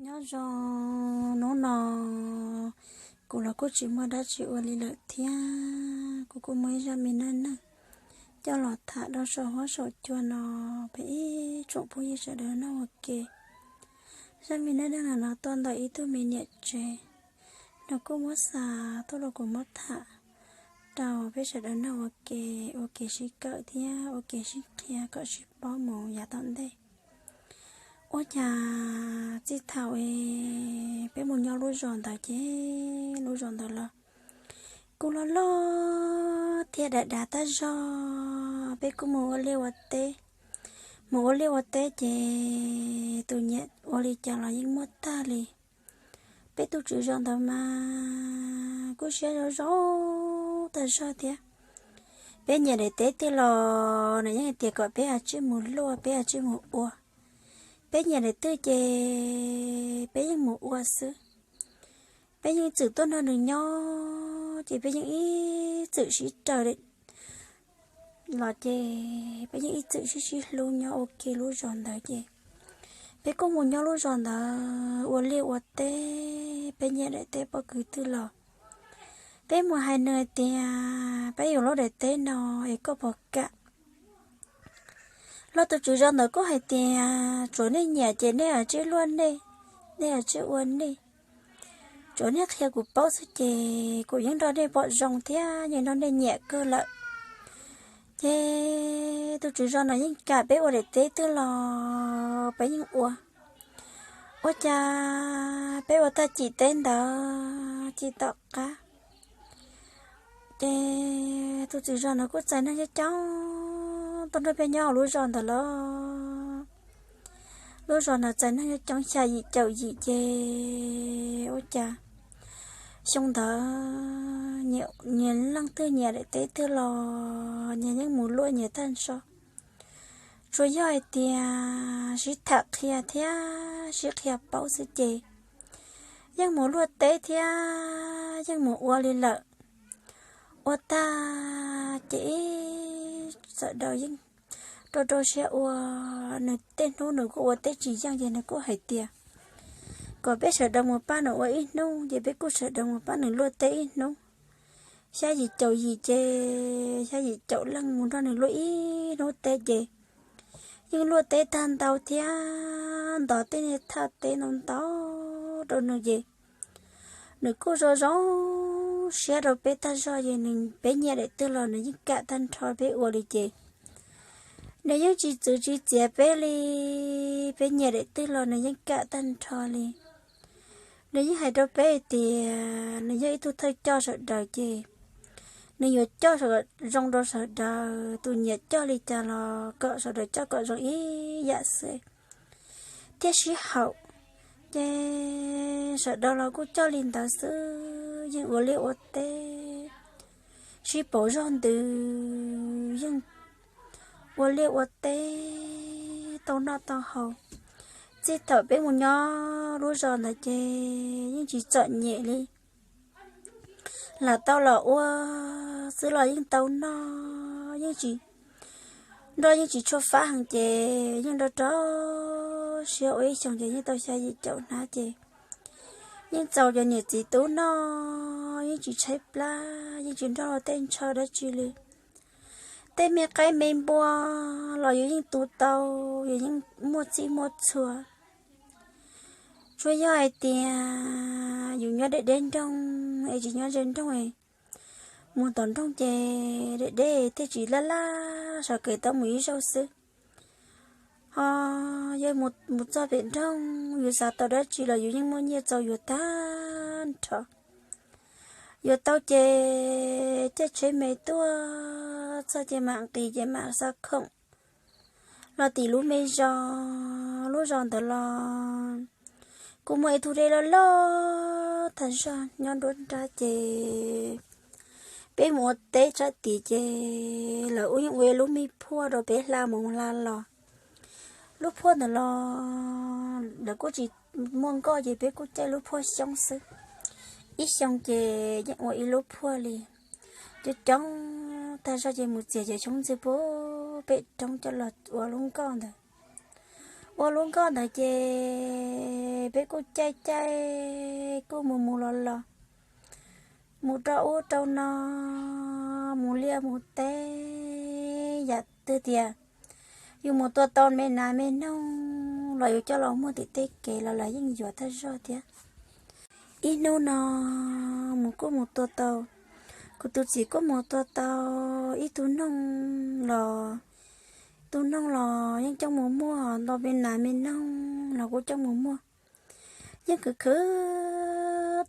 Nyob zoo, hnub no kuv los kuj tsis muaj dab tsi ua li lawm thiab kuv kuj muaj ib zaj me neej neeg coj los tham rau saum huab saum cua no peb ib tsoom phooj ywg sawv daws noj ua ke. Zaj me neej neeg no tuaj ntawm ib tug me niam tsev, nws kuj muab xa tuaj rau kuv muab tham rau peb sawv daws noj ua ke, ua kev sib kawm thiab ua kev sib qhia kom sib paub mus yav tom ntej. Ua cas txij thaum peb mus nyob lub zos ntawd ces lub zos ntawd los kuj loj loj thiab dav dav tag zog. Peb kuj mus ua liaj ua teb, mus ua liaj ua teb ces tus nyiam ua li cas los yeej muaj tag li. Peb tus tswv zos ntawd mas kuj siab zoo zoo tag zog thiab. Peb nyiam daim teb twg los nws yeej hais tias kom peb ua tsij mus luaj, peb ua tsij mus ua. Peb nyiam daim twg ces peb yeej mus ua xwb. Peb yeej txwm tuaj nrog nws nyob ces peb yeej ib txwm sib raws los ces peb yeej ib txwm sib sib hlub nyob ua ke lub zos ntawd ces peb kuj mus nyob lub zos ntawd ua liaj ua teb, peb nyiam daim teb pob kws twg los peb mus hais nws hais tias peb yuav lub daim teb no es koj puas kam. Los tus tswv zos ntawd kuj hais tias tsuav nej nyiam ces nej ua tsij luaj nej, nej ua tsij ua nej, tsuav nej qhia kuv paub xwb ces kuv yeej nrog nej pom zoo thiab yeej nrog nej nyiam kawg lawm. Ces tus tswv zos no yeej kam peb ua daim teb twg los peb yeej ua. Ua cas peb ua tag cim teb ntawd cim tom qab ces tus tswv zos no kuj txais neeg coob coob tuaj nrog peb nyob hauv lub zos ntawd los. Lub zos no txais neeg coob coob xya yim caum yim ces ua cas xyoo ntawd nyias leej twg nyiam daim teb twg los nyias yeej mus luaj nyias tag nrho. Tsuas yog hais tias sib tham qhia thiab sib qhia paub xwb ces yeej mus luaj teb thiab yeej mus ua li lawm. Ua tag ces ib sawv daws yeej rau rau siab ua, nws tej hnub nws kuj ua teb tsis yeej ces nws kuj hais tias kom peb sawv daws mus pab nws ua ib hnub ces peb kuj sawv daws mus pab nws luaj teb ib hnub. Xya yim caum yim ces xya yim caum leej mus nrog nws luaj ib hnub teb ces yeej luaj teb tag ntau thiab ntov tej niag thaj teb ntau ntau rau nws ces nws kuj zoo zoo siab rau peb tag zog ces nws, peb nyiam daim twg los nws yeej kam tag nrho peb ua li ces nws yeej tsis txwv tsis txiav peb li. Peb nyiam daim twg los nws yeej kam tag nrho li. Nws yeej hais rau peb hais tias nws yog ib tug thawj coj sawv daws ces nws yuav coj zoo rau sawv daws, tus nyiam coj li cas los kom sawv daws coj kom zoo ib yam xwb thiaj sib haum. Ces sawv daws los kuj coj li ntawd xwb, yeej ua liaj ua teb sib pauv zog ntws, yeej ua liaj ua teb tau noj tau haus. Txij thaum peb mus nyob lub zos ntawd ces yeej tsis txom nyem li. Lam tau los ua xwb los yeej tau noj, yeej tsis nroj yeej tsis tshua fab heev ces yeej nrog rau siab ua ib xyoos ces yeej tau xya yim caum hnab ces yeej txaus cov niam txiv tub noj, yeej tsis tshaib plab, yeej tsis nrog luag tej ntshaw dab tsi li. Tej me qaib me npua los yus yeej tu tau, yus yeej muaj txhij muaj txhua. Tsuas yog hais tias yus nyob deb deb nroog es tsis nyob ze nroog, mus tom nroog ces deb deb thiaj tsis laj laj sawv kev tau mus ib zaug xwb. Ho yog mus txog pem nroog yus xav tau dab tsi los yus yeej muaj nyiaj txaus yuav tag nrho. Yuav tau ces caij tsheb me tuaj txog ces mam nqis ces mam xa khoom los tim lub me zos. Lub zos ntawd los kuj muaj ib tug dej loj loj tag zog nyob nruab nrab ces peb mus ua teb tshaj tid ces lawv ua yeej ua ib lub me phuaj rau peb hla mus hla los. Lub phuaj ntawd los lawv kuj tsis muaj nkoj ces peb kuj caij lub phuaj xyoob xwb. Ib xyoo ces yeej ua ib lub phuaj li. Coob coob tag zog ces mus txiav cov xyoob ntxwv puag pem roob coj los ua lub nkoj ntawd. Ua lub nkoj ntawd ces peb kuj caij caij kuj mus mus los los, mus rau ub rau no, mus liaj mus teb, yam twg tias yus mus tua tau me nas me noog los yus coj los muag tim tej kev los lawv yeej yuav tag zog thiab. Ib hnub no mus kuj mus tua tau, kuv tus txiv kuj mus tua tau ib tug noog los, tus noog los yeej coj mus muag, ntau me nas me noog los kuj coj mus muag. Yeej khwv khwv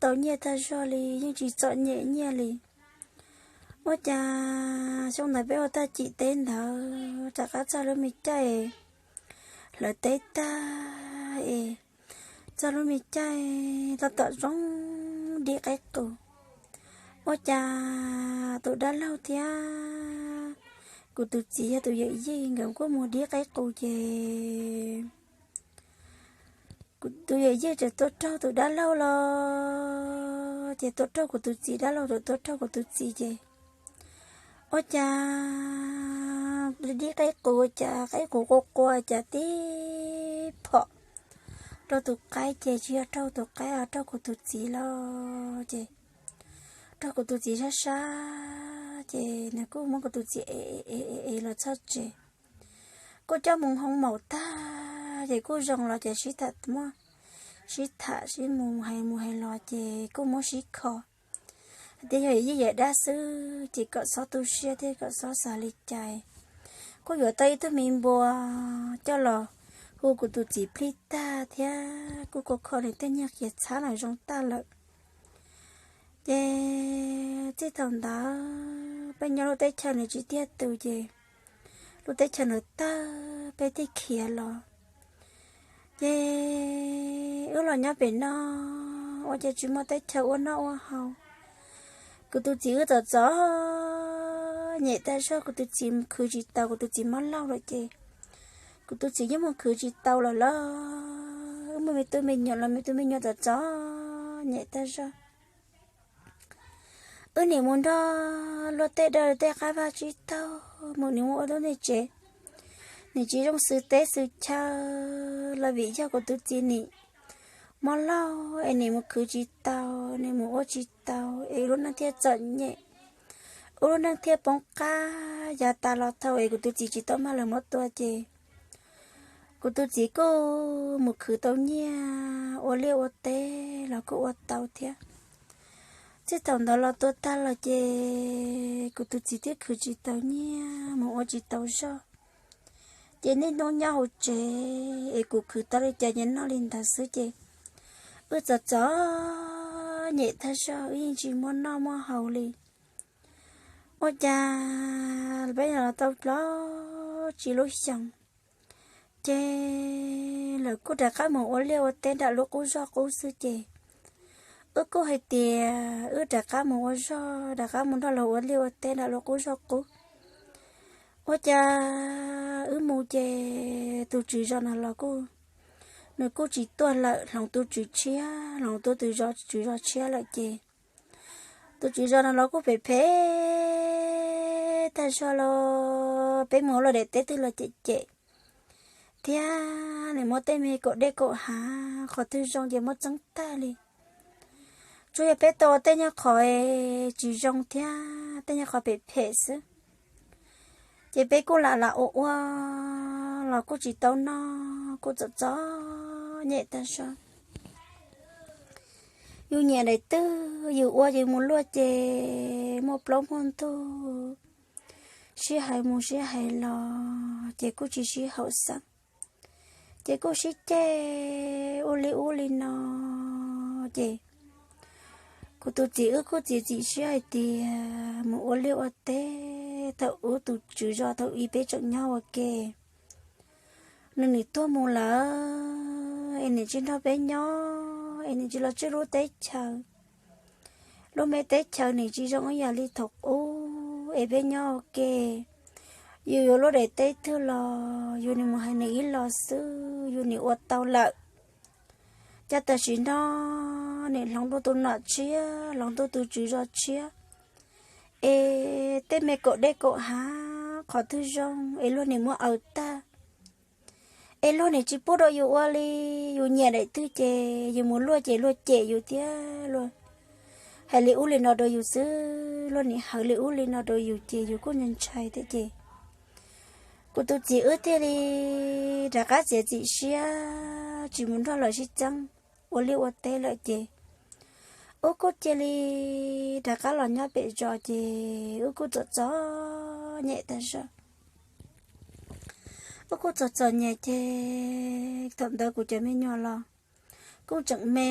tau nyiaj tag zog li, yeej tsis txom nyem nyiaj li. Ua cas xyoo ntawd peb ua tag cim teb ntawd rov qab txog lub me caij hlawv teb tag es txog lub me caij tab tom zoo dib qaib qus. Ua cas tus dab laug thiab kuv tus txiv yog tus yawm yij nkawd kuj mus dib qaib qus ces tus yawm yij tseem tua raug tus dab laug los, ces tua raug kuv tus txiv, dab laug tseem tua raug kuv tus txiv ces ua cas dib qaib qus, ua cas qaib qus qua qua cas tib phom rau tus qaib ces tsis yog raug tus qaib, raug kuv tus txiv los ces raug kuv tus txiv sab sab ces nws kuj muab kuv tus txiv ev ev ev los txog tsev. Kuj coj mus hoo maum tag ces kuj zoo los ces sib tham muab, sib tham sib mus hais mus hais los ces kuj muab sib kho hais tias yog yij yawm dab xwb ces kom txhob tu siab thiab kom txhob xav li cas. Kuj yuav tau ib tug me npua coj los hu kuv tus txiv plij tag thiab kuj kho kho nws tej nyiaj qias txhab los zoo tag lawm. Ces txij thaum ntawd peb nyob lub teb chaws nws tsis tiag tus ces lub teb chaws nws tawg peb thiaj khiav los. Ces wb los nyob pem no ua cas tsis muaj teb chaws ua noj ua haus. Kuv tus txiv wb txom txom nyem tag zog, kuv tus txiv khwv tsis tau, kuv tus txiv mob laug lawm ces kuv tus txiv yeej mus khwv tsis tau lawm los wb muaj me tub me nyuam los me tub me nyuam txom txom nyem tag zog. Wb nim mus nrog luag tej dawm tej qab vaj tsib taug mus, nim mus ua lub niag tsev, nim tsis zoo xws teb xws chaw los vim yog kuv tus txiv nim mob laug es nim mus khwv tsis tau, nim mus ua tsis tau es lub neej thiaj txom nyem, ua lub neej thiaj poob qab. Yav tas los thaum es kuv tus txiv tsis tau mag lawv muab tua ces kuv tus txiv kuj mus khwv tau nyiaj ua liaj ua teb los kuj ua tau thiab. Txij thaum ntawd los tua tag los ces kuv tus txiv twb khwv tsis tau nyiaj mus ua tsis tau zog. Ces niaj hnub nyob hauv tsev es kuv khwv tau li cas ces noj li ntawd xwb ces wb txom txom nyem tag zog, wb yeej tsis muaj noj muaj haus li. Ua cas peb los tau plaub tsib lub xyoos ces lawv kuj rov qab mus ua liaj ua teb nram lub qub zog qub xwb ces wb kuj hais tias wb rov qab mus ua zog, rov qab mus nrog lawv ua liaj ua teb nram lub qub zog qub. Ua cas wb mus ces tus tswv zos no los kuj, nws kuj tsis tuaj lawm, hloov tus tswv tshiab, hloov tus, tus zos, tswv zos tshiab lawm ces tus tswv zos no los kuj phem phem tag zog los peb mus ua luaj daim teb twg los cem cem thiab nws muab tej me kaum dej kaum hav qhov twg zoo ces muab txeeb tag li. Tsuas yog peb tau tej nyuag qhov tsis zoo thiab tej nyuag qhov phem phem xwb ces peb kuj lam lam ua ua los kuj tsis tau noj, kuj txom txom nyem tag zog. Yus nyiam daim twg yus ua, yus mus luaj ces muaj plaub muaj ntug, sib hais mus sib hais los ces kuj tsis sib haum xeeb, ces kuj sib ceg ua li ub li no. Ces kuv tus txiv wb kuj txiav txim siab hais tias mus ua liaj ua teb, thaum ub tus tswv zos thaum ub peb tseem nyob ua ke, nws nim tuag mus lawm es nim tsis nrog peb nyob es nim tsis los tswj lub teb chaws. Lub me teb chaws nim tsis zoo ib yam li thaum ub es peb nyob ua ke. Yus yuav luaj daim teb twg los yus nim mus hais nws ib los xwb yus nim ua tau lawm. Cas tam sim no nim hloov dua tus nom tshiab, hloov dua tus tswv zos tshiab, es tej me kaum dej kaum hav qhov twg zoo es luag nim muab aws tag, Es luag nim tsis pub rau yus ua li, yus nyiam daim twg ces yus mus luaj ces luag cem yus thiab luag hais li ub li no rau yus xwb, luag nim hawv li ub li no rau yus ces yus kuj ntshai ntshai thiab ces kuv tus txiv wb thiaj li rov qab txiav txim siab tsis mus nrog lawv sib txeeb ua liaj ua teb lawm ces wb kuj cia li rov qab los nyob pem zos ces wb kuj txom txom nyem tag zog. Wb kuj txom txom nyem ces thaum ntawd kuv cov me nyuam los kuj tseem me,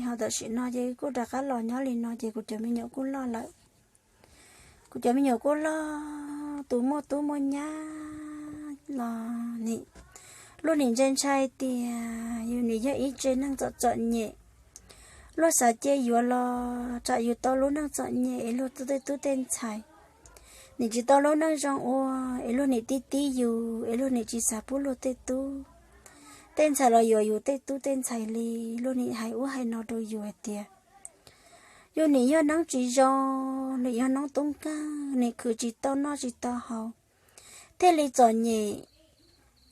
ho tam sim no ces kuj rov qab los nyob li no ces kuv cov me nyuam kuj loj lawm. Kuv cov me nyuam kuj loj, tus muaj tub muaj nyab los nim, luag nim ntshai ntshai tias yus nim yog ib tsev neeg txom txom nyem. Luag xav cia yuav los tsam yus tau lub neej txom nyem es luag tej tub tej ntxhais nim tsis tau lub neej zoo ua, es luag nim tib tib yus es luag nim tsis xav pub luag tej tub tej ntxhais los yuav yus tej tub tej ntxhais li. Luag nim hais ub hais no rau yus hais tias yus nim yog neeb tsis zoo, nim yog neeb tub nkeeg, nim khwv tsis tau noj tsis tau haus, thiaj li txom nyem.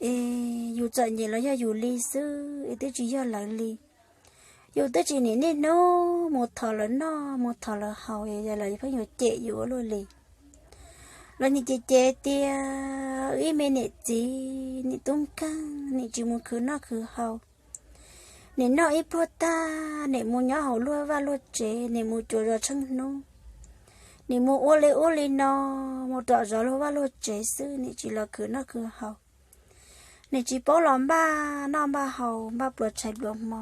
Es yus txom nyem los yog yus li xwb es twb tsis yog lawv li. Yus twb tsis nim niaj hnub mus thov lawv noj mus thov lawv haus es lawv pheej yuav cem yus ua luaj li. Lawv nim cem cem tias ib me niam txiv nim tub nkeeg, nim tsis mus khwv noj khwv haus, nim noj ib pluag tag nim mus nyob hauv luag vaj luag tsev, nim mus cuav zos tsheej hnub, nim mus ua li ub li no, mus rov zov luag vaj luag tsev xwb, nim tsis los khwv noj khwv haus, nim tsis paub los npaj noj npaj haus npaj pluas tshais pluas hmo,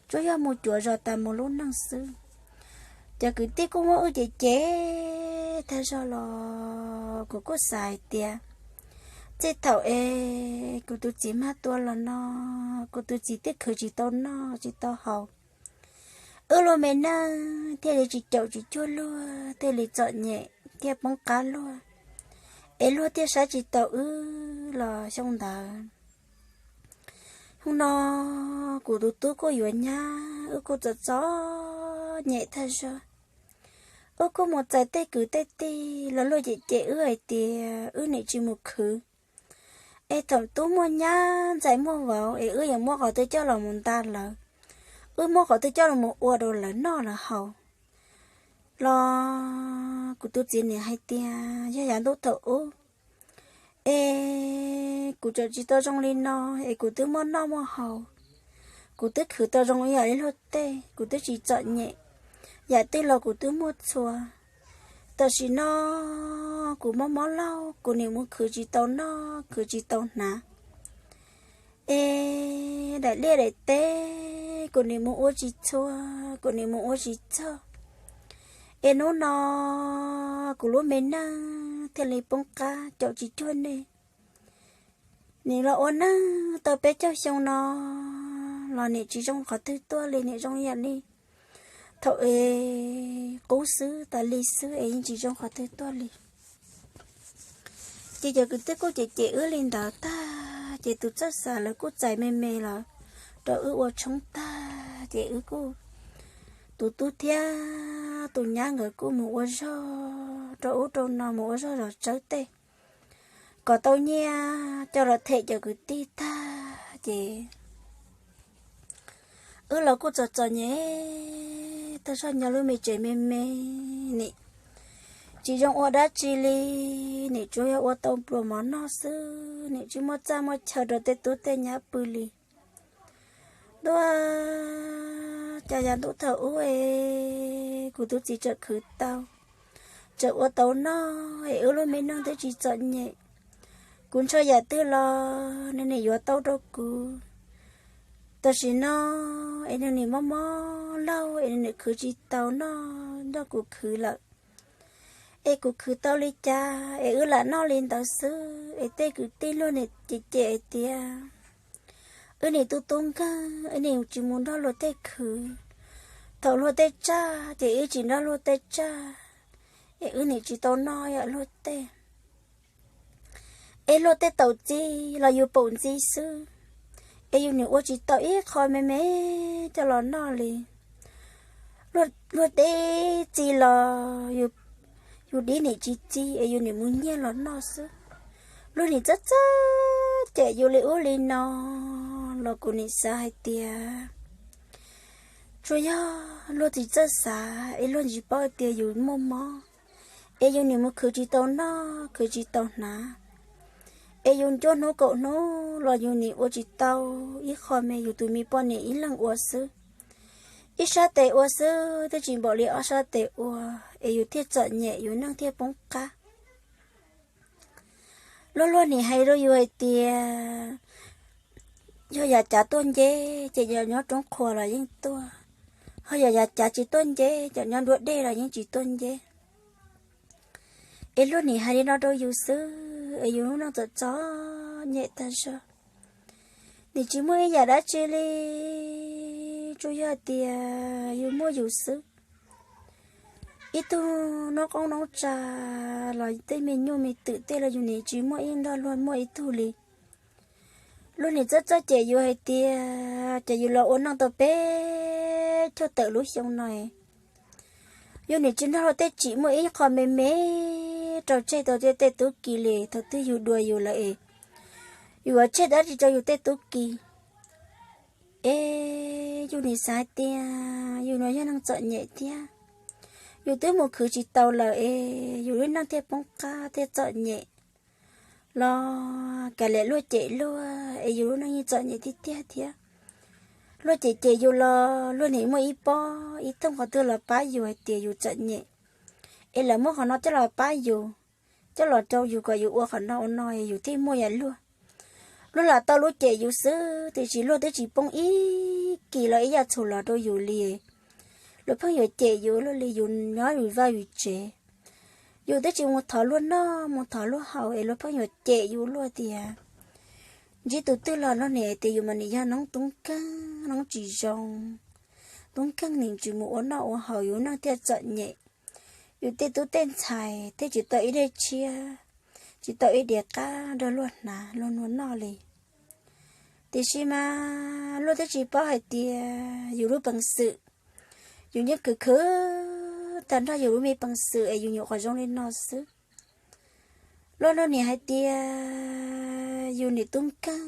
tsuas yog mus cuav zos tas mus lub neej xwb. Cov kwv tij kuj muab wb cem cem tag zog los kuv kuj xav hais tias txij thaum es kuv tus txiv mag tua los no, kuv tus txiv twb khwv tsis tau noj tsis tau haus, wb lub me neej thiaj li tsis caum tsis cuag luag, thiaj li txom nyem thiaj poob qab luag, es luag thiaj saib tsis taus wb los xyoo ntawd. Hnub no kuv tus tub kuj yuav nyab, wb kuj txom txom nyem tag zog. Wb kuj mus txais tej kwv tej tij los luag cem cem wb hais tias wb nim tsis mus khwv, es thaum tub muaj nyab ntxhais muaj vauv es wb yuav muab qhov twg coj los mus nta lawv, wb muab qhov twg coj los mus ua rau lawv noj lawv haus los kuv tus txiv nim hais tias yog yav ntuj thaum ub es kuv tseem tsis tau zoo li no, es kuv twb muaj noj muaj haus, kuv twb khwv tau zoo ib yam li luag tej, kuv twb tsis txom nyem, yam twg los kuv twb muaj txhua. Tam sim no kuv mob mob laug, kuv nim mus khwv tsis tau noj khwv tsis tau hnav, es daim liaj daim teb kuv nim mus ua tsis txhua, kuv nim mus ua tsis txog, es hnub no kuv lub me neej thiaj li poob qab caum tsis cuag nej. Nim los ua neej tau peb caug xyoo no los nim tsis zoo qhov twg tuaj li, nim zoo yam li thaum es qub xwb tas li xwb es yeej tsis zoo qhov twg tuaj li. Ces cov kwv tij kuj cem cem wb li ntawd tag ces tus txawj xav lawv kuj txais me me los rau wb ua tshoob tag ces wb kuj, tus tub thiab tus nyab nkawd kuj mus ua zog rau ub rau no, mus ua zog zov tsawb tej kom tau nyiaj coj los them cov kwv tij tag ces wb los kuj txom txom nyem tag zog, nyob lub me tsev me me nim tsis zoo ua dab tsi li, nim tsuas yog ua tau pluas mov noj xwb, nim tsis muaj txaj muaj chaw rau tej tub tej nyab pw li. Ntuj, cas yav ntuj thaum ub es kuv tus txiv tseem khwv tau, tseem ua tau noj es wb lub me neej twb tsis txom nyem. Kuv ntshaw yam twg los nws nim yuav tau rau kuv. Tam sim no es nws nim mob mob laug es nws nim khwv tsis tau noj nrog kuv khwv lawm. Es kuv khwv tau li cas es wb lam noj li ntawd xwb es tej kwv tij luag nim cem cem hais tias wb nim tu tu nkeeg, wb nim tsis mus nrog luag tej khwv. Thaum luag tej tsaj ces wb tsis nrog luag tej tsaj, es wb nim tsis tau noj yam luag tej. Es luag tej taum txiv los yus paum ntxiv xwb, es yus nim ua tsis tau ib qho me me coj los noj li. Luag deb txiv los yus dib nim tsis txiv es yus nim mus nyiag los noj xwb. Luag nim txawj txawj cem yus li ub li no los kuv nim xav hais tias tsuas yog luag tsis txawj xav es luag tsis paub tias yus muaj mob, es yus nim mus khwv tsis tau noj khwv tsis tau hnav, es yus ncua hnub kaum hnub los yus nim ua tsis tau ib qho me, yus tus me poj niam ib leeg ua xwb, ib sab tes ua xwb twb tsis npaum li ob sab tes ua, es yus thiaj txom nyem yus neej thiaj poob qab. Luag luag nim hais rau yus hais tias yog yav cav tuaj nceb ces yog nyob roob qhua los yeej tuaj, ho yog yav cav tsis tuaj nceb ces nyob nruab dej los yeej tsis tuaj nceb. Es luag nim hais li no rau yus xwb es yus lub neej txom txom nyem tag zog. Nim tsis muaj ib yam dab tsi li, tsuas yog hais tias yus muaj yus xwb. Ib tug noob qoob noob tsav los tej me nyuj me twm tej los yus nim tsis muaj ib nrog luag muaj ib tug li. Luag nim txawj txawj cem yus hais tias ces yus los ua neej tau peb caug tawm lub xyoo no, yus nim tsis nrog luag tej tsim muaj ib qho me me rau tseg tau tej tub ki li. Thaum twg yus dua yus lawm es yus yuav tseg dab tsi rau yus tej tub ki? Es yus nim xav hais tias yus no yog neeg txom nyem thiab, yus twb mus khwv tsis tau lawm es yus lub neej thiaj poob qab thiaj txom nyem los kav liam luag cem luag es yus lub neej yeej txom nyem tiag tiag thiab. Luag cem cem yus los luag nim muaj ib pob ib thooj qhov twg los pab yus hais tias yus txom nyem, es lawv muab qhov no coj los pab yus, coj los rau yus kom yus ua qhov no ua no es yus thiaj muaj yam luag. Luag lam tau lub cem yus xwb tiam sis luag twb tsis poob ib kis los ib yam txhum los rau yus li. Luag pheej yuav cem yus luag li yus nyob yus vaj yus tsev, yus twb tsis mus thov luag noj mus thov luag haus es luag pheej yuav cem yus luag tias ntsib tus twg los luag nim hais tias yus mas nim yog noob tub nkeeg noob tsis zoo, tub nkeeg nim tsis mus ua noj ua haus yus neej thiaj txom nyem. Yus tej tub tej ntxhais thiaj tsis tau ib daim tshiab, tsis tau ib diav qab nrog luag hnav luag nua noj li. Tiam sis mas luag twb tsis paub hais tias yus lub peev xwm, yus yeej khwv khwv tag nrho yus lub me peev xwm es yus nyuam qhuav zoo li no xwb. Luag luag nim hais tias yus nim tub nkeeg,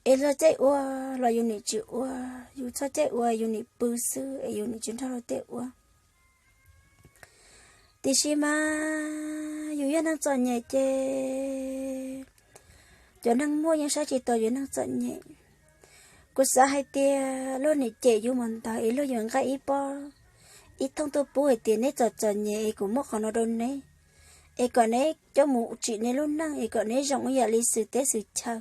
es luag caij ua los yus nim tsis ua, yus txhob caij ua yus nim pw xwb es yus nim tsis nrog luag tej ua. Tiam sis mas yus yog neeg txom nyem ces cov neeg muaj yeej saib tsis taus yus neeg txom nyem. Kuv xav hais tias luag nim cem yus mus ntawd es luag yuav nqa ib pob ib thooj tuaj pub hais tias neb txom txom nyem es kuv muab qhov no rau neb, es kom neb coj mus tsim neb lub neej es kom neb zoo ib yam li xwm teb xwm chaw.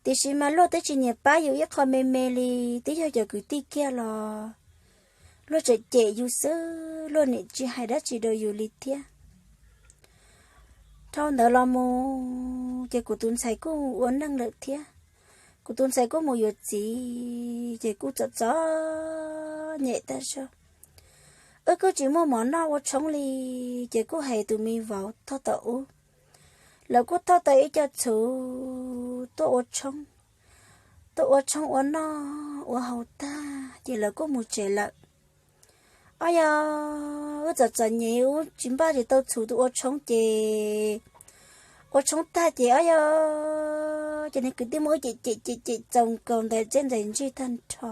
Tiam sis mas luag twb tsis nyiam pab yus ib qho me me li, twb yog cov kwv tij kiag los luag tseem cem yus xwb, luag nim tsis hais dab tsi rau yus li thiab. Dhau ntawd los mus ces kuv tus ntxhais kuj ua neej lawm thiab, kuv tus ntxhais kuj mus yuav txiv ces kuj txom txom nyem tag zog. Wb kuj tsis muaj mov noj ua tshoob li, ces kuj hais tus me vauv thauj tom ub, lawv kuj thauj tau ib co txhuv tuaj ua tshoob, tuaj ua tshoob ua noj ua haus tag ces lawv kuj mus tsev lawm. Ob yog wb txom txom nyem wb tsis npaj tsis tau txhuv tuaj ua tshoob ces ua tshoob tag ces ob yog ces nws kwv tij muab wb cem cem cem cem txaus nkaus ntawm txeb ntxais ntsig tag nrho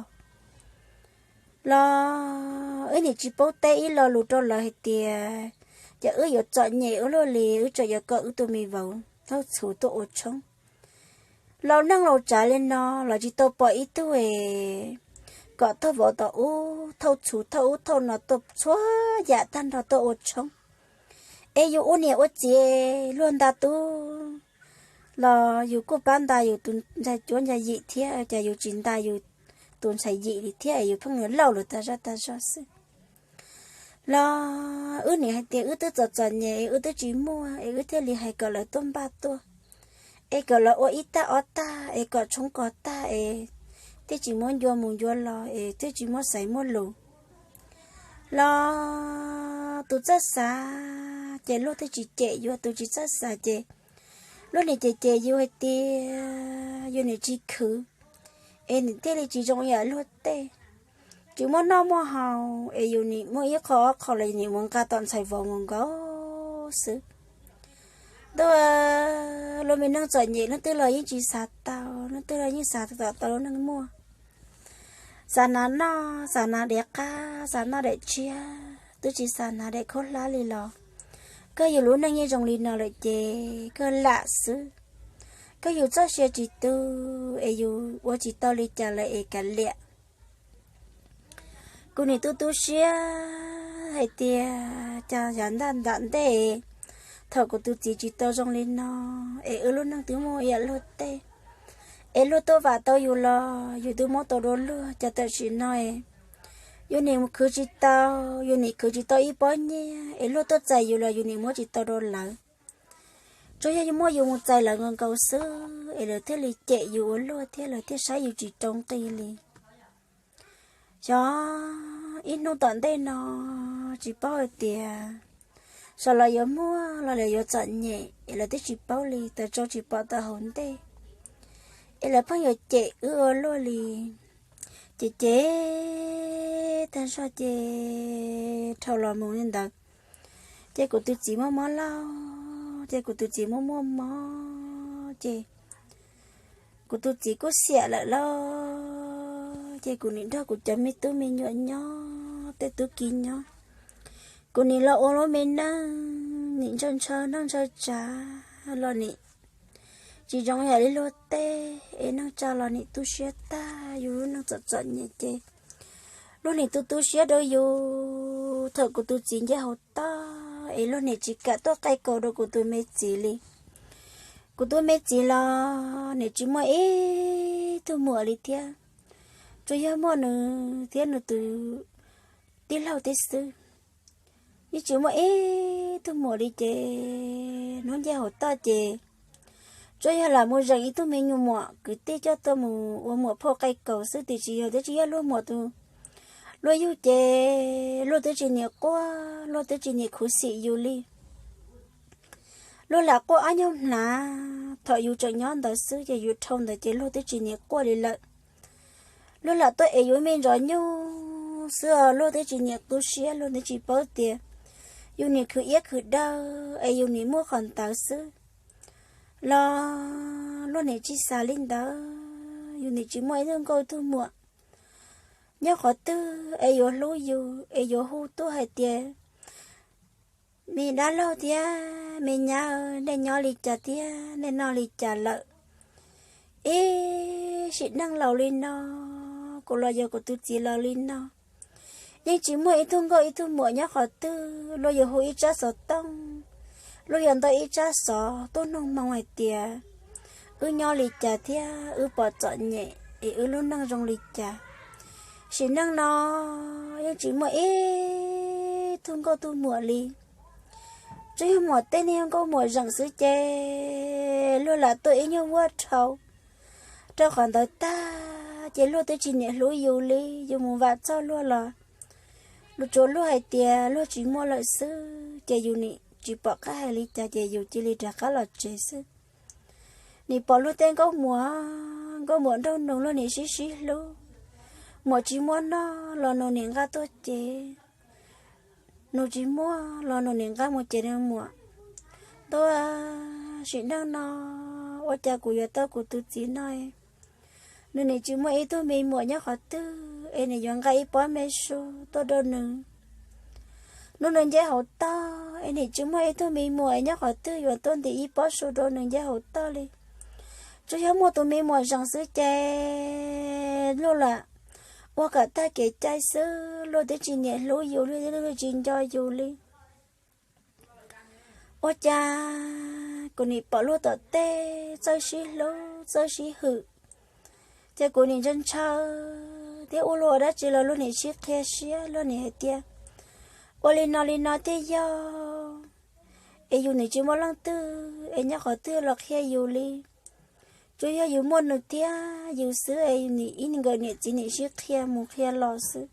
los wb nim tsis paub teb ib lo lus rau lawv hais tias ces wb yuav txom nyem ua luaj li wb tseem yuav kom wb tus me vauv thauj txhuv tuaj ua tshoob. Laus neej laus tsav li no los tsis tau pom ib tug es kom thauj vauv tom ub thauj txhuv thauj ub thauj no tuaj txhua yam tag nrho tuaj ua tshoob. Es yus ua niam ua txiv luag nta tub los yus kuj pab nta yus tus ntxhais cuab ntxhais yim thiab, cas yus tsis nta yus tus ntxhais yim li thiab es yus pheej yuav laus lawm tag zaj tag zog xwb. Los wb nim hais tias wb twb txom txom nyem es wb twb tsis muaj es wb thiaj li hais kom lawv tuaj npaj tuaj, es kom lawv ua ib tag ob tag es kom tshoob kos tag es thiaj tsis muab ncua mus ncua los es thiaj tsis muab xaiv muab lus. Los tus txawj xav ces luag thiaj tsis cem yus, tus tsis txawj xav ces luag nim cem cem yus hais tias yus nim tsis khwv es nim thiaj li tsis zoo yam luag tej, tsis muaj noj muaj haus es yus nim muaj ib qho ob qho los yus nim mus nqa tom ntxhais vauv mus nkaus xwb. Ntuj, lub me neej txom nyem leej twg los yeej tsis xav tau, leej twg los yeej xav tau lub neej muaj. Xav hnav noj, xav hnav daim qab, xav noj daim tshiab, twb tsis xav hnav daim khaub hlab li los. Koj yus lub neej yeej zoo li no lawm ces koj lam xwb. Koj yus txoj sia tsis tu, es yus ua tsis tau li cas lawm es kav liam. Kuv nim tu tu siab hais tias cas yav ntaj nram ntej, thaum kuv tus txiv tsis tau zoo li no, es wb lub neej twb muaj ib yam luag tej, es luag tuaj vam tau yus los yus twb muab tau dua luag, cas tam sim no yus nim khwv tsis tau, yus nim khwv tsis tau ib pob nyiaj, es luag tuaj txais yus los yus nim muab tsis tau dua lawv. Tsuas yog yus muab yus mus txais lawv nkaus nkaus xwb, es lawv thiaj li cem yus ua luaj thiab lawv thiaj saib yus tsis rau nqi li. Xyov ib hnub tom ntej no tsis paub hais tias sawv los yuav muaj los lawv yuav txom nyem, es lawv twb tsis paub li, tawm tsau tsis pom tawm hauv ntej, es lawv pheej yuav cem wb ua luaj li. Ces ces tag zog ces dhau los mus li ntawd, ces kuv tus txiv muaj mob lauj, ces kuv tus txiv muaj muaj mob ces kuv tus txiv kuj xiam lawm lauj, ces kuv nim nrog kuv cov me tub me nyuam nyob tej tub ki nyob. Kuv nim los ua lub me neej nim ntshaw ntshaw neej ntshaw tsav los nim tsis zoo yam li luag tej, es neej tsa los nim tu siab tag, yus lub neej txom txom nyem ces luag nim tu tu siab rau yus. Thaum kuv tus txiv nce hauv toj es luag nim tsis kam tuaj qaij kaus rau kuv tus me txiv li. Kuv tus me txiv los nim tsis muaj ib tug muam li thiab, tsuas yog muaj nws thiab nws tus tij laug tib xwb. Yeej tsis muaj ib tug muam li ces hnub nce hauv toj ces tsuas yog lam mus zeem ib tug me nyuam muam kwv tij coj tuaj mus ua muam phauj qaij kaus xwb, tiam sis yog twb tsis yog luag muam tus, luag yug ces luag twb tsis niam quaj, luag twb tsis niam khuv xim yus li. Luag lam quaj ob nyuag hnav thaum yus tseem nyob ntawd xwb, ces yus dhau ntawd ces luag twb tsis niam quaj li lawm. Luag lam tuaj ev yus me ntsuav nyuj xwb os, luag twb tsis niam tu siab, luag twb tsis paub tias yus nim khwv iab khwv daw es yus nim muaj qhov ntawd xwb los luag nim tsis xav li ntawd. Yus nim tsis muaj ib tug nkauj ib tug muam nyob qhov twg es yuav hlub yus, es yuav hu tuaj hais tias, me dab laug thiab me nyab, nej nyob li cas thiab nej noj li cas lawm? Ib sim neej laus li no, kuv los yog kuv tus txiv laus li no, yeej tsis muaj ib tug nkauj ib tug muam nyob qhov twg. Luag yuav hu ib tsab xov tooj, luag yuav ntau ib tsab xov tuaj nug hmoo hais tias wb nyob li cas thiab wb pom txom nyem es wb lub neej zoo li cas. Sim neej no yeej tsis muaj ib tug nkauj tug muam li. Tsuas yog muam tej niag nkauj muam zeem xwb ces luag lam tuaj ib nyuag vuag dhau. Rau qhov ntawd tag ces luag twb tsis niam hlub yus li, yus mus vam txog luag los luag tsuas luag hais tias luag tsis muaj lawm xwb, ces yus nim tsis pom qab hais li cas ces yus cia li rov qab los tsev xwb. Nim pom luag tej nkauj muam, nkauj muam nraug nus luag nim sib sib hlub, muam tsis muaj noj los nus nim nqa tuaj cev, nus tsis muaj los nus nim nqa mus cev nws muam. Ntuj, sim neej no ua cas kuv yuav tau kuv tus txiv no, nws nim tsis muaj ib tug me muam nyob qhov twg es nws yuav nqa ib pob me su tuaj rau nws. Nws nws nce hauv toj es nim tsis muaj ib tug me muam nyob qhov twg yuav tuaj ntim ib pob su rau nws nce hauv toj li. Tsuas yog muaj tus me muam zeem xwb ces luag lam ua kom tag kev cai xwb, luag twb tsis niam hlub yus li, luag tsis nco yus li. Ua cas kuv nim pom luag tom tej txawj sib hlub txawj sib hwm, ces kuv nim ntshaw ntshaw thiab ua luag ua dab tsi los luag nim sib qhia siab, luag nim hais tias ua li no li no thiaj yog, es yus nim tsis muaj leej twg es nyob qhov twg los qhia yus li. Tsuas yog yus muaj nws thiab yus xwb es nim ib nkawm niam txiv nim sib qhia mus qhia los xwb.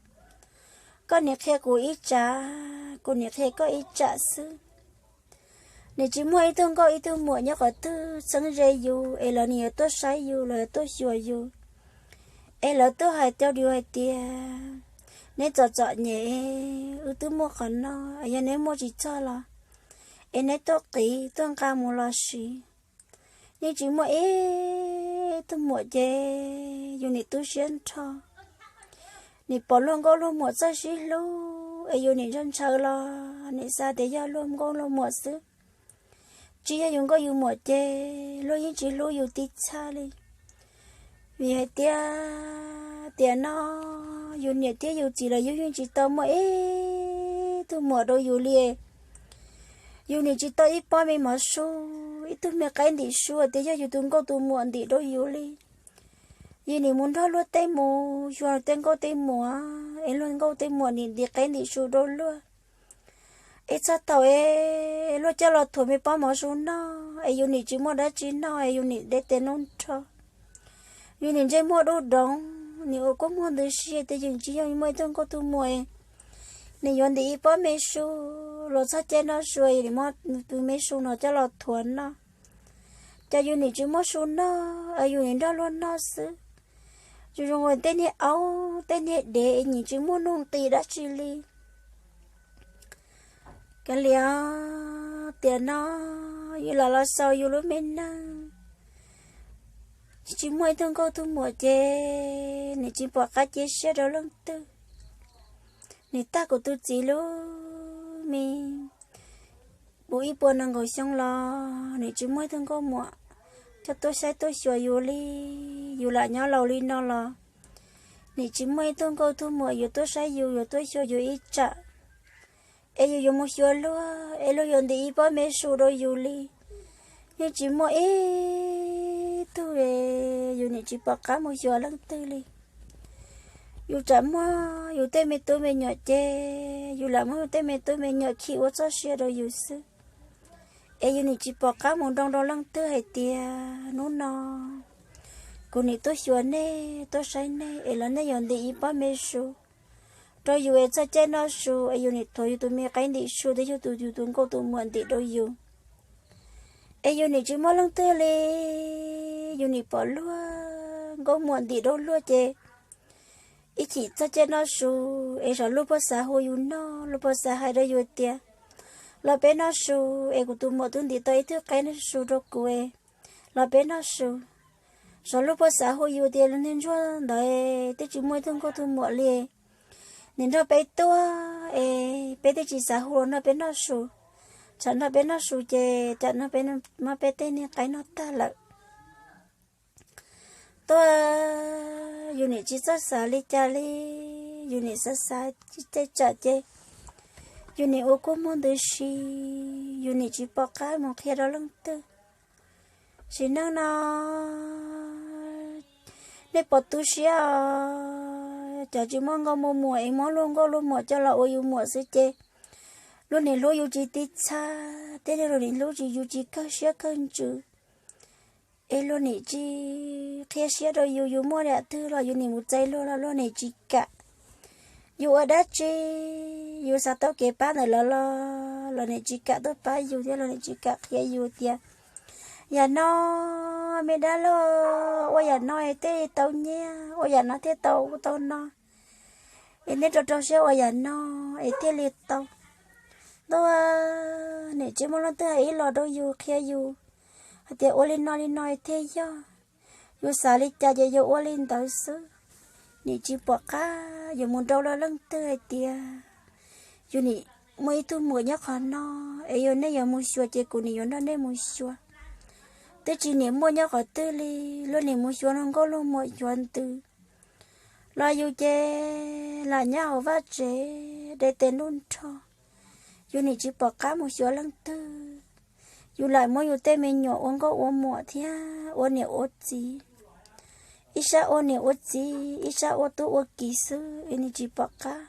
Koj nim qhia kuv ib tsam, kuv nim qhia koj ib tsam xwb. Nim tsis muaj ib tug nkauj ib tug muam nyob qhov twg txheeb ze yus es lawv nim yuav tuaj saib yus, lawv yuav tuaj xyuas yus, es lawv tuaj hais rau yus hais tias neb txom txom nyem, wb twb muaj qhov no, yog neb muaj tsis txog los es neb tuaj qiv tuaj nqa mus los siv. Yeej tsis muaj ib tug muam ces yus nim tu siab nrho. Nim pom luag nkauj luag muam txawj sib hlub es yus nim ntshaw ntshaw los nim xav tias yog luag nkauj luag muam xwb. Tsis yog yus nkauj yus muam ces luag yeej tsis hlub yus tib txhab li. Vim hais tias tiam no yus niam thiab yus txiv los yus yeej tsis tau muaj ib tug muam rau yus li. Yus nim tsis tau ib pob me mov su, ib tug me qaib ntim su tias yog yus tus nkauj tus muam ntim rau yus li. Yus nim mus nrog luag tej mus xyuas tej nkauj tej muam es luag nkauj tej muam nim ntim qaib ntim su rau luag. Es txog thaum es luag coj los thuav me pob mov su noj es yus nim tsis muaj dab tsi noj es yus nim deb tes nub nrho. Yus nim ntsej muag dub doov, nim ua kua muag ntws si tias yus tsis yog muaj ib tug nkauj tug muam, nim yuav ntim ib pob me su los txog caij noj su es nim muab tus me su no coj los thuav noj. Ces yus nim tsis muaj su noj es yus nim nrog luag noj xwb. Yus zoo li tej niag aub tej niag dev es nim tsis muaj nuj nqis dab tsi li. Kav liam, tiam no yus lam los xaus yus lub me neej, tsis muaj ib tug nkauj tug muam ces nim tsis pom qab cia siab rau leej twg. Nim tag kuv tus txiv lub me puv ib puas nees nkaum xyoo los nim tsis muaj ib tug nkauj muam coj tuaj saib tuaj xyuas yus li. Yus lam nyob laus li no los nim tsis muaj ib tug nkauj tug muam yuav tuaj saib yus yuav tuaj xyuas yus ib tsam. Es yus yuav mus xyuas luag es luag yuav ntim ib pob me su rau yus li. Yeej tsis muaj ib tug, yus nim tsis pom qab mus xyuas leej twg li. Yus tsam muaj yus tej me tub me nyuam ces yus lam muab yus tej me tub me nyuam khi ua txoj sia rau yus xwb. Es yus nim tsis pom qab mus nroo rau leej twg hais tias hnub no kuv nim tuaj xyuas nej tuaj saib nej es los nej yuav ntim ib pob me su rau yus es txog caij noj su es yus nim thuav yus tus me qaib ntim su thiab yus tus, yus tus nkauj tus muam ntim rau yus. Es yus nim tsis muaj leej twg li, yus nim pom luag nkauj muam ntim rau luag ces ib chim txog caij noj su es xyov luag puas xav hu yus noj, luag puas xav hais rau yus tias los peb noj su es kuv tus muam twb ntim tau ib tug qaib noj su rau kuv, los peb noj su. Xyov luag puas xav hu yus tias niag ntsuag ntawd twb tsis muaj ib tug nkauj tug muam li, nim nrog peb tuaj es peb twb tsis xav hu los nrog peb noj su. Tsam nrog peb noj su ces tsam no peb muab peb tej niag qaib noj tag lawm. Tuaj, yus nim tsis txawj xav li cas li, yus nim xav xav tej tsam ces yus nim ua kua muag ntws si, yus nim tsis pom qab mus qhia rau leej twg. Sim neej no nej puas tu siab os, cov tsis muaj nkauj muaj muam es muab luag nkauj luag muam coj los ua yus muam xwb ces luag nim hlub yus tsis tib txhab, tej niag luag nim hlub tsis, yus tsis kawg siab kawg ntsws. Es luag nim tsis qhia siab rau yus, yus muaj yam twg los yus nim mus txais luag los luag nim tsis kam. Yus ua dab tsi, yus xav tau kev pab ntawm lawv los lawv nim tsis kam tuaj pab yus thiab lawv nim tsis kam qhia yus tias yam no, me dab laug, ua yam no es thiaj tau nyiaj, ua yam no thiaj tau ub tau no, es nej rau rau siab ua yam no es thiaj li tau. Ntuj, nim tsis muaj leej twg hais ib los rau yus qhia yus hais tias ua li no li no es thiaj yog. Yus xav li cas ces yus ua li ntawd xwb. Nim tsis pom qab yuav mus nrau rau leej twg hais tias yus nim muaj ib tug muam nyob qhov no es yog nej yuav mus xyuas ces kuv nim yuav nrog nej mus xyuas. Twb tsis nim muaj nyob qhov twg li, luag nim mus xyuas luag nkauj luag muam xyuas ntws los yus ces lam nyob hauv vaj tsev deb tes ntuj nrho. Yus nim tsis pom qab mus xyuas leej twg. Yus lam muab yus tej me nyuam ua nkauj ua muam thiab ua niam ua txiv. Ib sab ua niam ua txiv, ib sab ua tub ua kiv xwb es nim tsis pom qab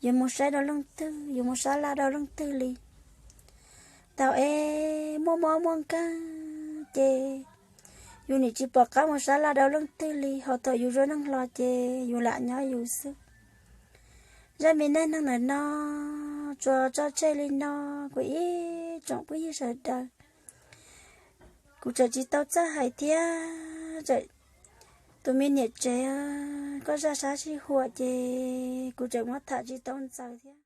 yuav mus saib rau leej twg, yuav mus sab laj rau leej twg li. Thaum es muaj mob muaj nkeeg ces yus nim tsis pom qab mus sab laj rau leej twg li, ho thaum yus zoo neej hlo ces yus lam nyob yus xwb. Zaj me neej neeg ntawm no tsuas tso tseg li no, kuv ib tsoom phooj ywg sawv daws. Kuv tseem tsis tau txawj hais thiab, tus me niam tsev, koj zaj sab sij huam ces kuv tseem muab tham tsis tau ntxaws thiab.